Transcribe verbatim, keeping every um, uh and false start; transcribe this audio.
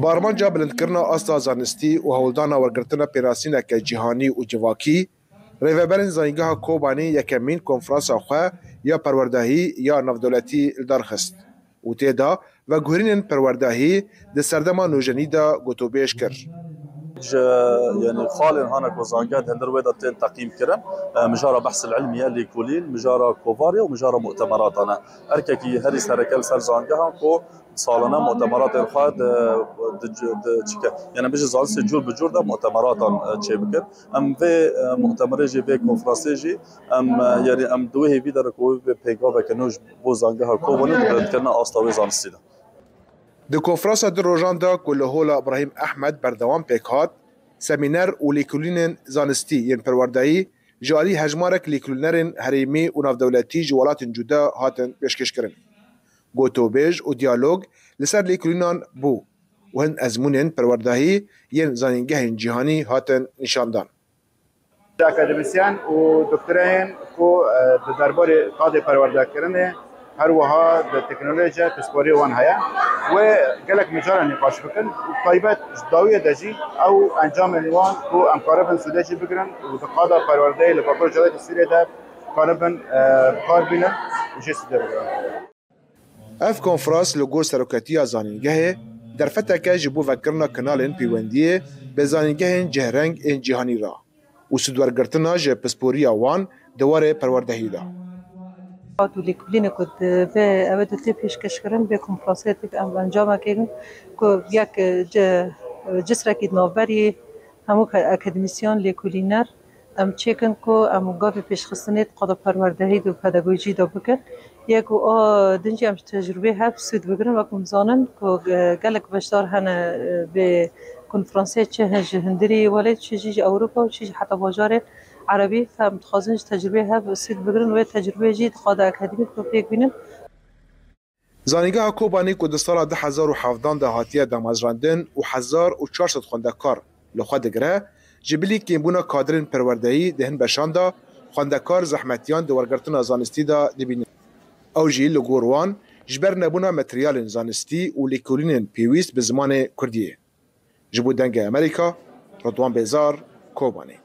Bi armanca bilindkirina asta zanistî û hewldana wergirtina pênasîneke cîhanî û civakî, rêveberên Zanîngeha Kobanî yekemîn konferansa xwe ya perwerdehî ya navdewletî li dar xist û tê de veguherînên perwerdehî di serdema nûjenî de gotûbêj kir. Ji, yanî, xalên hane ku zanîngeha di hundir wê de tên teqîm kirin, e, mijara behsil ilmiye, lêkolîn, mijara kovarê û mijara mutemeratan e. Erkekî herî sereke li ser zanîngehan ku salane mutemeratên xwe di, di, di çike, yanî, bijî zanistê cûr bi cûr de mutemeratan, e, çêbikin. Em vê, e, mutemerê jî, vê konferansê jî em, e, yanî, em di wê hêvî de ne ku wê bibe pêgaveke nû ji bo zanîngeha Kobanî û bilindkirina asta wê zanistî de. Di konferansa du rojan de ku li Hola Îbrahîm Ehmed berdewam pêk hat, semîner û lêkolînên zanistî yên perwerdehî ji alî hejmarek lêkolînerên herêmî û navdewletî ji welatên cuda hatin pêşkêşkirin. Gotûbêj û diyalog li ser lêkolînan bû û hin ezmûnên perwerdehî yên zanîngehên cîhanî hatin nîşandan. Akademîsyen û doktoreyên ku, e, di derbarê qadê perwerdekirinê, her wiha di teknolojiya pisporiyê wan heye. Wê gelek mijara nîqaş bikin û taybet ji dawiyê de jî ew encamên wan ku em karibin sûdê jî bigirin û di qada perwerdeyê li Bakur Cewletê Sûriyê de karibin, e, bi kar bînin û jê sûdê bigirin. Ev konferans li gor seroketiya zanîngehê derfeteke ji bo vekirina kanalên pêwendiyê bi zanîngehên cihreng ên cîhanî re û sûdwergirtina ji pisporiya wan di warê perwerdehî de. Hat û lêkolînê ku di vê, ew ê di tê pêşkêşkirin, vê konferansê tê em encamekê ku yek ci-, cisrekî di navberî hemû ke-, akademîsyan, lêkolîner, em çêkin ku em gavê pêşxistinê di qada perwerdehî de û pedagojî de bikin. Yek û a din jî em ji tecrûbê hev sûd bigirin. Wek hûn zanin ku, e, gelek beşdar hene, e, vê konferansê, çi hin ji hundirî welêt, çi jî ji Ewropa û çi jî heta bajarên Erebî. Em dixwazin ji tecrûbê hev sûd bigirin. Wê tecrûbê jî di qada akademîk de pêk bînin. Zanîngeha Kobanî ku di sala du hezar û hevdan de hatiye damezrandin û hezar û çar sed xwendekar li xwe digire, ji bilî kêmbûna kadirên perwerdehî di hin beşan de xwendekar zehmetiyan di wergirtina zanistî de dibînin. Ew jî li gor wan ji ber nebûna materyalên zanistî û lêkolînên pêwîst bi zimanê kurdî ye. Ji bo Dengê Amerîka, Ridwan Bêzar, Kobanê.